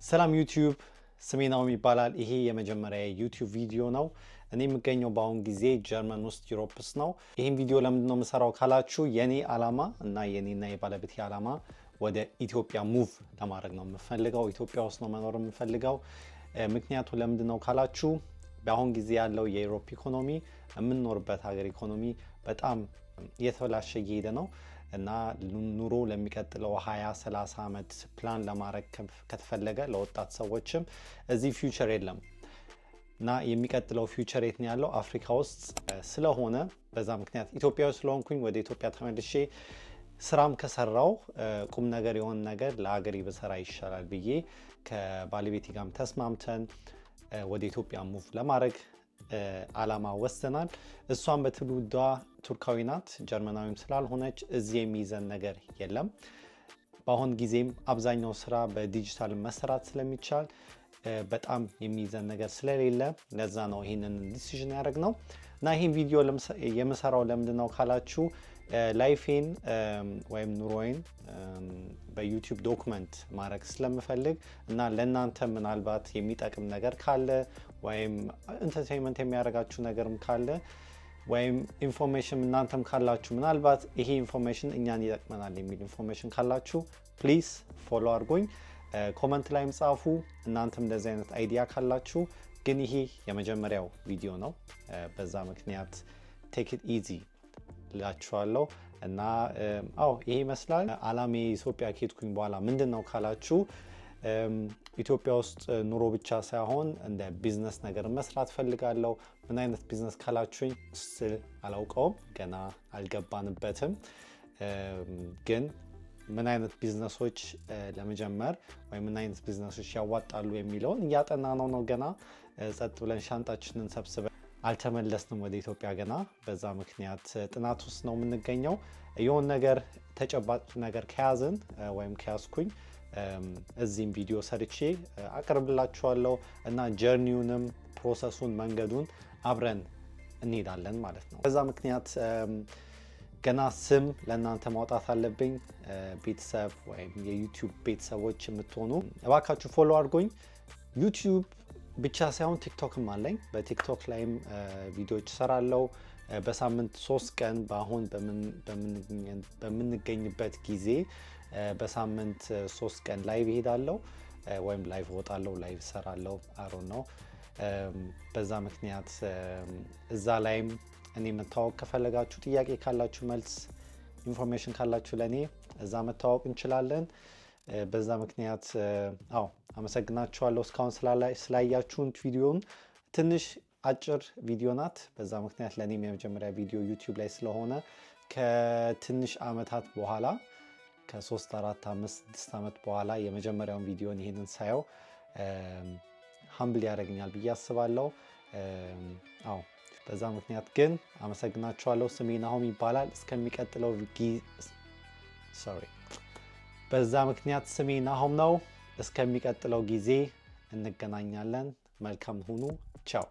ሰላም ዩቲዩብ፣ ስሜ ናሆም ይባላል። ይሄ የመጀመሪያ የዩቲዩብ ቪዲዮ ነው። እኔ የምገኘው በአሁን ጊዜ ጀርመን ውስጥ Europe ውስጥ ነው። ይህን ቪዲዮ ለምንድን ነው የምሰራው ካላችሁ፣ የኔ ዓላማ እና የኔና የባለቤቴ ዓላማ ወደ ኢትዮጵያ move ለማድረግ ነው የምፈልገው። ኢትዮጵያ ውስጥ ነው መኖር የምፈልገው። ምክንያቱ ለምንድን ነው ካላችሁ፣ በአሁን ጊዜ ያለው የ Europe ኢኮኖሚ፣ የምንኖርበት ሀገር ኢኮኖሚ በጣም እየተበላሸ እየሄደ ነው እና ኑሮ ለሚቀጥለው 20 30 ዓመት ፕላን ለማድረግ ከተፈለገ ለወጣት ሰዎችም እዚህ future የለም እና የሚቀጥለው future የት ነው ያለው? አፍሪካ ውስጥ ስለሆነ፣ በዛ ምክንያት ኢትዮጵያዊ ስለሆንኩኝ ወደ ኢትዮጵያ ተመልሼ ስራም ከሰራው ቁም ነገር የሆነ ነገር ለሀገሬ ብሰራ ይሻላል ብዬ ከባለቤቴ ጋርም ተስማምተን ወደ ኢትዮጵያ move ለማድረግ አላማ ወስደናል። እሷም በትውልዷ ቱርካዊ ናት፣ ጀርመናዊም ስላልሆነች እዚህ የሚይዘን ነገር የለም። በአሁን ጊዜም አብዛኛው ስራ በዲጂታል መሰራት ስለሚቻል በጣም የሚይዘን ነገር ስለሌለ ለዛ ነው ይህንን decision ያደረግነው። እና ይህን ቪዲዮ የምሰራው ለምንድን ነው ካላችሁ፣ life ኤን ወይም ኑሮዬን በዩቲዩብ document ማድረግ ስለምፈልግ እና ለእናንተ ምናልባት የሚጠቅም ነገር ካለ ወይም entertainment የሚያደርጋችሁ ነገርም ካለ ወይም information እናንተም ካላችሁ፣ ምናልባት ይሄ information እኛን ይጠቅመናል የሚል information ካላችሁ please follow አድርጉኝ፣ comment ላይም ጻፉ። እናንተም እንደዚህ አይነት idea ካላችሁ። ግን ይሄ የመጀመሪያው ቪዲዮ ነው። በዛ ምክንያት take it easy ልላችኋለሁ። እና አዎ፣ ይሄ ይመስላል። አላማዬ ኢትዮጵያ ከሄድኩኝ በኋላ ምንድን ነው ካላችሁ፣ ኢትዮጵያ ውስጥ ኑሮ ብቻ ሳይሆን እንደ ቢዝነስ ነገር መስራት ፈልጋለሁ። ምን አይነት ቢዝነስ ካላችሁኝ still አላውቀውም፣ ገና አልገባንበትም። ግን ምን አይነት ቢዝነሶች ለመጀመር ወይም ምን አይነት ቢዝነሶች ያዋጣሉ የሚለውን እያጠናን ነው። ገና ጸጥ ብለን ሻንጣችንን ሰብስበን አልተመለስንም ወደ ኢትዮጵያ ገና። በዛ ምክንያት ጥናት ውስጥ ነው የምንገኘው። የሆነ ነገር ተጨባጭ ነገር ከያዝን ወይም ከያዝኩኝ እዚህም ቪዲዮ ሰርቼ አቀርብላችኋለሁ እና journey ውንም process ኡን መንገዱን አብረን እንሄዳለን ማለት ነው። በዛ ምክንያት ገና ስም ለእናንተ ማውጣት አለብኝ። ቤተሰብ ወይም የዩቲዩብ ቤተሰቦች የምትሆኑ እባካችሁ follow አድርጉኝ። ዩቲዩብ ብቻ ሳይሆን ቲክቶክም አለኝ። በቲክቶክ ላይም ቪዲዮዎች እሰራለሁ። በሳምንት 3 ቀን፣ በአሁን በምንገኝበት ጊዜ በሳምንት 3 ቀን live እሄዳለሁ ወይም live እወጣለሁ፣ live እሰራለሁ። አሮን ነው። በዛ ምክንያት እዛ ላይም እኔ መተዋወቅ ከፈለጋችሁ፣ ጥያቄ ካላችሁ፣ መልስ information ካላችሁ ለእኔ እዛ መተዋወቅ እንችላለን። በዛ ምክንያት አዎ፣ አመሰግናችኋለሁ እስካሁን ስላያችሁን ቪዲዮን። ትንሽ አጭር ቪዲዮ ናት። በዛ ምክንያት ለእኔም የመጀመሪያ ቪዲዮ ዩቲዩብ ላይ ስለሆነ ከትንሽ ዓመታት በኋላ፣ ከ3፣ 4፣ 5፣ 6 ዓመት በኋላ የመጀመሪያውን ቪዲዮን ይህንን ሳየው humble ያደርገኛል ብዬ አስባለሁ። አዎ፣ በዛ ምክንያት ግን አመሰግናችኋለሁ። ስሜ ናሆም ይባላል። እስከሚቀጥለው፣ sorry፣ በዛ ምክንያት ስሜ ናሆም ነው። እስከሚቀጥለው ጊዜ እንገናኛለን። መልካም ሁኑ። ቻው።